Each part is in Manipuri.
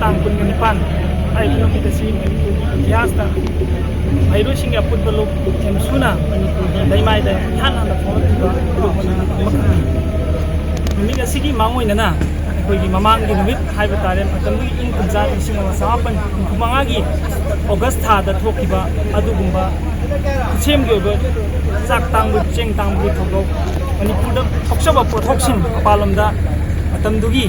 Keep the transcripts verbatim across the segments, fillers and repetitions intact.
ꯇꯥꯡ ꯀꯨꯟꯒ ꯅꯤꯄꯥꯟ ꯍꯥꯏꯔꯤꯕ ꯅꯨꯃꯤꯠ ꯑꯁꯤ ꯃꯅꯤꯄꯨꯔꯒꯤ ꯏꯇꯤꯍꯥꯁꯇ ꯃꯍꯩꯔꯣꯏꯁꯤꯡꯒꯤ ꯑꯄꯨꯟꯕ ꯂꯨꯞ ꯑꯦꯝꯁꯨꯅ ꯃꯅꯤꯄꯨꯔꯒꯤ ꯂꯩꯃꯥꯏꯗ ꯏꯍꯥꯟ ꯍꯥꯟꯅ ꯐꯣꯡꯂꯛꯈꯤꯕ ꯑꯗꯨꯒꯨꯝꯕ ꯑꯃꯈꯛꯅꯤ꯫ ꯅꯨꯃꯤꯠ ꯑꯁꯤꯒꯤ ꯃꯥꯡꯑꯣꯏꯅꯅ ꯑꯩꯈꯣꯏꯒꯤ ꯃꯃꯥꯡꯒꯤ ꯅꯨꯃꯤꯠ ꯍꯥꯏꯕ ꯇꯥꯔꯦ, ꯃꯇꯝꯗꯨꯒꯤ ꯏꯪ ꯀꯨꯝꯖꯥ ꯂꯤꯁꯤꯡ ꯑꯃ ꯆꯃꯥꯄꯟ ꯍꯨꯝꯐꯨ ꯃꯉꯥꯒꯤ ꯑꯣꯒꯁ ꯊꯥꯗ ꯊꯣꯛꯈꯤꯕ ꯑꯗꯨꯒꯨꯝꯕ ꯈꯨꯠꯁꯦꯝꯒꯤ ꯑꯣꯏꯕ ꯆꯥꯛ ꯇꯥꯡꯕ, ꯆꯦꯡ ꯇꯥꯡꯕꯒꯤ ꯊꯧꯗꯣꯛ, ꯃꯅꯤꯄꯨꯔꯗ ꯊꯣꯛꯆꯕ ꯄꯣꯠꯊꯣꯛꯁꯤꯡ ꯃꯄꯥꯟꯂꯣꯝꯗ ꯃꯇꯝꯗꯨꯒꯤ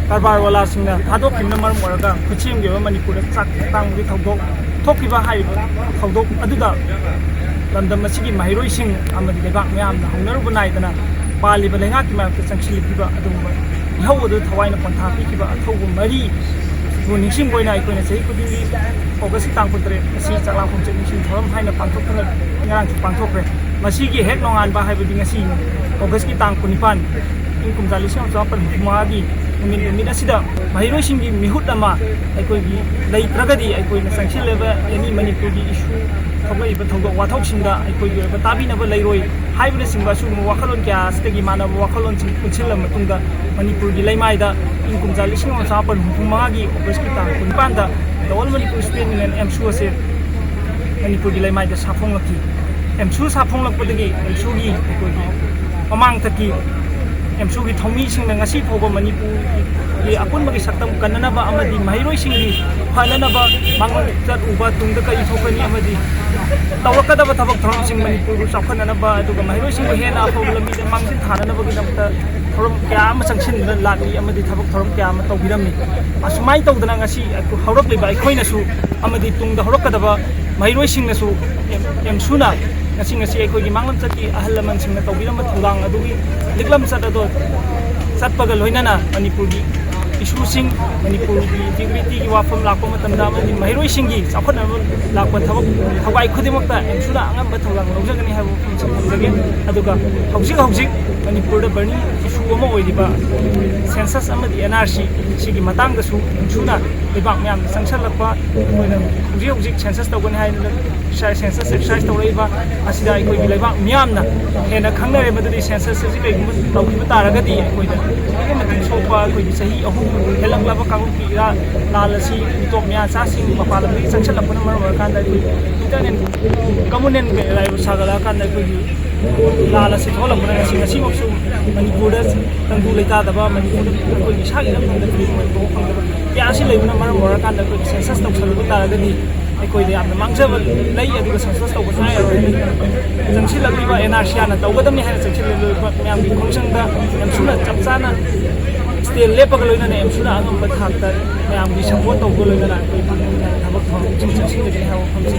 ꯀꯔꯕꯥꯔ ꯋꯥꯂꯥꯁꯤꯡꯅ ꯊꯥꯗꯣꯛꯈꯤꯕꯅ ꯃꯔꯝ ꯑꯣꯏꯔꯒ ꯈꯨꯠꯁꯦꯝꯒꯤ ꯑꯣꯏꯕ ꯃꯅꯤꯄꯨꯔꯗ ꯆꯥꯛ ꯇꯥꯡꯕꯒꯤ ꯊꯧꯗꯣꯛ ꯊꯣꯛꯈꯤꯕ ꯍꯥꯏꯔꯤꯕ ꯊꯧꯗꯣꯛ ꯑꯗꯨꯗ ꯂꯝꯗꯝ ꯑꯁꯤꯒꯤ ꯃꯍꯩꯔꯣꯏꯁꯤꯡ ꯑꯃꯗꯤ ꯂꯩꯕꯥꯛ ꯃꯤꯌꯥꯝꯅ ꯍꯧꯅꯔꯨꯕ ꯅꯥꯏꯗꯅ ꯄꯥꯜꯂꯤꯕ ꯂꯩꯉꯥꯛꯀꯤ ꯃꯥꯌꯣꯛꯇ ꯆꯪꯁꯤꯜꯂꯛꯈꯤꯕ ꯑꯗꯨꯒꯨꯝꯕ ꯏꯍꯧ ꯑꯗꯨ ꯊꯋꯥꯏꯅ ꯄꯣꯟꯊꯥ ꯄꯤꯈꯤꯕ ꯑꯊꯧꯕ ꯃꯔꯤꯕꯨ ꯅꯤꯡꯁꯤꯡꯕ ꯑꯣꯏꯅ ꯑꯩꯈꯣꯏꯅ ꯆꯍꯤ ꯈꯨꯗꯤꯡꯒꯤ ꯑꯣꯒꯁꯀꯤ ꯇꯥꯡ ꯀꯨꯟꯇꯔꯦꯠ ꯑꯁꯤ ꯆꯥꯛꯂꯥꯡ ꯈꯣꯡꯆꯠ ꯅꯤꯡꯁꯤꯡ ꯊꯧꯔꯝ ꯍꯥꯏꯅ ꯄꯥꯡꯊꯣꯛꯇꯨꯅ ꯉꯔꯥꯡꯁꯨ ꯄꯥꯡꯊꯣꯛꯈ꯭ꯔꯦ꯫ ꯃꯁꯤꯒꯤ ꯍꯦꯛ ꯅꯣꯡꯉꯥꯟꯕ ꯍꯥꯏꯕꯗꯤ ꯉꯁꯤꯅꯤ, ꯑꯣꯒꯁꯀꯤ ꯇꯥꯡ ꯀꯨꯟꯅꯤꯄꯥꯟ, ꯏꯪ ꯀꯨꯝꯖꯥ ꯂꯤꯁꯤꯡ ꯑꯃ ꯆꯃꯥꯄꯟ ꯍꯨꯝꯐꯨ ꯃꯉꯥꯒꯤ ꯅꯨꯃꯤꯠ, ꯅꯨꯃꯤꯠ ꯑꯁꯤꯗ ꯃꯍꯩꯔꯣꯏꯁꯤꯡꯒꯤ ꯃꯤꯍꯨꯠ ꯑꯃ ꯑꯩꯈꯣꯏꯒꯤ ꯂꯩꯇ꯭ꯔꯒꯗꯤ ꯑꯩꯈꯣꯏꯅ ꯆꯪꯁꯤꯜꯂꯤꯕ ꯑꯦꯅꯤ ꯃꯅꯤꯄꯨꯔꯒꯤ ꯏꯁꯨ, ꯊꯣꯛꯂꯛꯏꯕ ꯊꯧꯗꯣꯛ ꯋꯥꯊꯣꯛꯁꯤꯡꯗ ꯑꯩꯈꯣꯏꯒꯤ ꯑꯣꯏꯕ ꯇꯥꯕꯤꯅꯕ ꯂꯩꯔꯣꯏ ꯍꯥꯏꯕꯅꯆꯤꯡꯕ ꯑꯁꯤꯒꯨꯝꯕ ꯋꯥꯈꯜꯂꯣꯟ ꯀꯌꯥ ꯑꯁꯤꯗꯒꯤ ꯃꯥꯟꯅꯕ ꯋꯥꯈꯜꯂꯣꯟꯁꯤꯡ ꯄꯨꯟꯁꯤꯜꯂꯕ ꯃꯇꯨꯡꯗ ꯃꯅꯤꯄꯨꯔꯒꯤ ꯂꯩꯃꯥꯏꯗ ꯏꯪ ꯀꯨꯝꯖꯥ ꯂꯤꯁꯤꯡ ꯑꯃ ꯆꯃꯥꯄꯟ ꯍꯨꯝꯐꯨ ꯃꯉꯥꯒꯤ ꯑꯣꯒꯁꯀꯤ ꯇꯥꯡ ꯀꯨꯟꯅꯤꯄꯥꯟꯗ The All Manipur Student Union, ꯑꯦꯝꯁꯨ ꯑꯁꯦ ꯃꯅꯤꯄꯨꯔꯒꯤ ꯂꯩꯃꯥꯏꯗ ꯁꯥꯐꯣꯡꯂꯛꯈꯤ꯫ ꯑꯦꯝꯁꯨ ꯁꯥꯐꯣꯡꯂꯛꯄꯗꯒꯤ ꯑꯦꯝꯁꯨꯒꯤ ꯑꯩꯈꯣꯏꯒꯤ ꯃꯃꯥꯡꯊꯛꯀꯤ ꯑꯦꯝꯁꯨꯒꯤ ꯊꯧꯃꯤꯁꯤꯡꯅ ꯉꯁꯤ ꯐꯥꯎꯕ ꯃꯅꯤꯄꯨꯔꯒꯤ ꯑꯄꯨꯟꯕꯒꯤ ꯁꯛꯇꯝ ꯀꯟꯅꯅꯕ ꯑꯃꯗꯤ ꯃꯍꯩꯔꯣꯏꯁꯤꯡꯒꯤ ꯐꯅꯅꯕ ꯃꯥꯡꯂꯣꯝ ꯆꯠ ꯎꯕ ꯇꯨꯡꯗ ꯀꯔꯤ ꯊꯣꯛꯀꯅꯤ ꯑꯃꯗꯤ ꯇꯧꯔꯛꯀꯗꯕ ꯊꯕꯛ ꯊꯧꯔꯝꯁꯤꯡ ꯃꯅꯤꯄꯨꯔꯕꯨ ꯆꯥꯎꯈꯠꯅꯅꯕ ꯑꯗꯨꯒ ꯃꯍꯩꯔꯣꯏꯁꯤꯡꯕꯨ ꯍꯦꯟꯅ ꯑꯐꯕ ꯂꯝꯕꯤꯗ ꯃꯥꯡꯖꯤꯜ ꯊꯥꯅꯅꯕꯒꯤꯗꯃꯛꯇ ꯊꯧꯔꯝ ꯀꯌꯥ ꯑꯃ ꯆꯪꯁꯤꯟꯗꯨꯅ ꯂꯥꯛꯂꯤ ꯑꯃꯗꯤ ꯊꯕꯛ ꯊꯧꯔꯝ ꯀꯌꯥ ꯑꯃ ꯇꯧꯕꯤꯔꯝꯃꯤ꯫ ꯑꯁꯨꯃꯥꯏꯅ ꯇꯧꯗꯅ ꯉꯁꯤ ꯍꯧꯔꯛꯂꯤꯕ ꯑꯩꯈꯣꯏꯅꯁꯨ ꯑꯃꯗꯤ ꯇꯨꯡꯗ ꯍꯧꯔꯛꯀꯗꯕ ꯃꯍꯩꯔꯣꯏꯁꯤꯡꯅꯁꯨ ꯑꯦꯝ-, ꯑꯦꯝꯁꯨꯅ ꯉꯁꯤ, ꯉꯁꯤ ꯑꯩꯈꯣꯏꯒꯤ ꯃꯥꯡꯂꯝꯆꯠꯀꯤ ꯑꯍꯜ ꯂꯃꯟꯁꯤꯡꯅ ꯇꯧꯕꯤꯔꯝꯕ ꯊꯧꯗꯥꯡ ꯑꯗꯨꯒꯤ ꯂꯤꯛꯂꯝꯆꯠ ꯑꯗꯣ ꯆꯠꯄꯒ ꯂꯣꯏꯅꯅ ꯃꯅꯤꯄꯨꯔꯒꯤ ꯏꯁꯨꯁꯤꯡ, ꯃꯅꯤꯄꯨꯔꯒꯤ ꯏꯟꯇꯤꯒ꯭ꯔꯤꯇꯤꯒꯤ ꯋꯥꯐꯝ ꯂꯥꯛꯄ ꯃꯇꯝꯗ ꯑꯃꯗꯤ ꯃꯍꯩꯔꯣꯏꯁꯤꯡꯒꯤ ꯆꯥꯎꯈꯠꯅꯕ ꯂꯥꯛꯄ ꯊꯕꯛ ꯊꯧꯒꯥꯏ ꯈꯨꯗꯤꯡꯃꯛꯇ ꯑꯦꯝꯁꯨꯅ ꯑꯉꯝꯕ ꯊꯧꯗꯥꯡ ꯂꯧꯖꯒꯅꯤ ꯍꯥꯏꯕ ꯋꯥꯐꯝꯁꯤ ꯊꯝꯖꯒꯦ꯫ ꯑꯗꯨꯒ ꯍꯧꯖꯤꯛ ꯍꯧꯖꯤꯛ ꯃꯅꯤꯄꯨꯔꯗ ꯕꯔꯅꯤꯡ ꯏꯁꯨ ꯑꯃ ꯑꯣꯏꯔꯤꯕ ꯁꯦꯟꯁꯁ ꯑꯃꯗꯤ ꯑꯦꯟ ꯑꯥꯔ ꯁꯤ ꯁꯤꯒꯤ ꯃꯇꯥꯡꯗꯁꯨ ꯑꯦꯝꯁꯨꯅ ꯂꯩꯕꯥꯛ ꯃꯌꯥꯝꯅ ꯆꯪꯁꯤꯜꯂꯛꯄ, ꯑꯩꯈꯣꯏꯅ ꯍꯧꯖꯤꯛ ꯍꯧꯖꯤꯛ ꯁꯦꯟꯁꯁ ꯇꯧꯒꯅꯤ ꯍꯥꯏꯗꯅ ꯁꯦꯟꯁꯁ ꯑꯦꯛꯁꯔꯁꯥꯏꯁ ꯇꯧꯔꯛꯏꯕ ꯑꯁꯤꯗ ꯑꯩꯈꯣꯏꯒꯤ ꯂꯩꯕꯥꯛ ꯃꯤꯌꯥꯝꯅ ꯍꯦꯟꯅ ꯈꯪꯅꯔꯦ꯫ ꯃꯗꯨꯗꯤ ꯁꯦꯟꯁꯁ ꯑꯁꯤ ꯀꯩꯒꯨꯝꯕ ꯇꯧꯈꯤꯕ ꯇꯥꯔꯒꯗꯤ ꯑꯩꯈꯣꯏꯗ ꯑꯗꯨꯛꯀꯤ ꯃꯇꯤꯛ ꯁꯣꯛ ꯑꯩꯈꯣꯏꯒꯤ ꯆꯍꯤ ꯑꯍꯨꯝ ꯍꯦꯜꯂꯛꯂꯕ ꯀꯥꯡꯂꯨꯞꯀꯤ ꯏꯔꯥ ꯂꯥꯜ ꯑꯁꯤ ꯃꯤꯇꯣꯞ ꯃꯌꯥ ꯆꯥꯁꯤꯡ ꯃꯄꯥꯟ ꯂꯝꯗꯒꯤ ꯆꯪꯁꯤꯜꯂꯛꯄꯅ ꯃꯔꯝ ꯑꯣꯏꯔꯀꯥꯟꯗ ꯑꯩꯈꯣꯏ ꯏꯟꯇꯔꯅꯦꯠ ꯀꯃꯟ ꯑꯦꯟ ꯀꯩ ꯂꯥꯏꯕ ꯁꯥꯒꯠꯂꯛꯑꯀꯥꯟꯗ ꯑꯩꯈꯣꯏꯒꯤ ꯂꯥꯜ ꯑꯁꯤ ꯊꯣꯛꯍꯜꯂꯛꯄꯅ ꯉꯁꯤ ꯉꯁꯤꯃꯛꯁꯨ ꯃꯅꯤꯄꯨꯔꯗ ꯇꯪꯗꯨ ꯂꯩꯇꯥꯗꯕ, ꯃꯅꯤꯄꯨꯔꯗ ꯑꯩꯈꯣꯏꯒꯤ ꯏꯁꯥꯒꯤ ꯏꯔꯝꯗꯝꯗ ꯐ꯭ꯔꯤꯗꯝ ꯑꯣꯏꯕ ꯐꯪꯗꯕ ꯀꯌꯥ ꯑꯁꯤ ꯂꯩꯕꯅ ꯃꯔꯝ ꯑꯣꯏꯔꯀꯥꯟꯗ ꯑꯩꯈꯣꯏꯒꯤ ꯁꯦꯟꯁꯁ ꯇꯧꯁꯜꯂꯨꯕ ꯇꯥꯔꯒꯗꯤ ꯑꯩꯈꯣꯏꯗ ꯌꯥꯝꯅ ꯃꯥꯡꯖꯕ ꯂꯩ꯫ ꯑꯗꯨꯒ ꯁꯦꯟꯁꯁ ꯇꯧꯕ ꯁꯨꯡꯌꯥ ꯌꯥꯔꯣꯏ꯫ ꯆꯪꯁꯤꯜꯂꯛꯂꯤꯕ ꯑꯦꯟ ꯑꯥꯔ ꯁꯤꯅ ꯇꯧꯒꯗꯕꯅꯤ ꯍꯥꯏꯅ ꯆꯪꯁꯤꯜꯂꯛꯂꯤꯕ ꯃꯌꯥꯝꯒꯤ ꯈꯣꯡꯖꯪꯗ ꯑꯦꯝꯁꯨꯅ ꯆꯞ ꯆꯥꯅ ꯁ꯭ꯇꯦꯟ ꯂꯦꯞꯄꯒ ꯂꯣꯏꯅꯅ ꯑꯦꯝꯁꯨꯅ ꯑꯉꯝꯕ ꯊꯥꯛꯇ ꯃꯌꯥꯝꯒꯤ ꯁꯄꯣꯔꯠ ꯇꯧꯕꯒ ꯂꯣꯏꯅꯅ ꯑꯩꯈꯣꯏ ꯊꯕꯛ ꯊꯧꯔꯝꯁꯤꯡ ꯆꯪꯁꯤꯟꯒꯅꯤ ꯍꯥꯏꯕ ꯋꯥꯐꯝꯁꯤ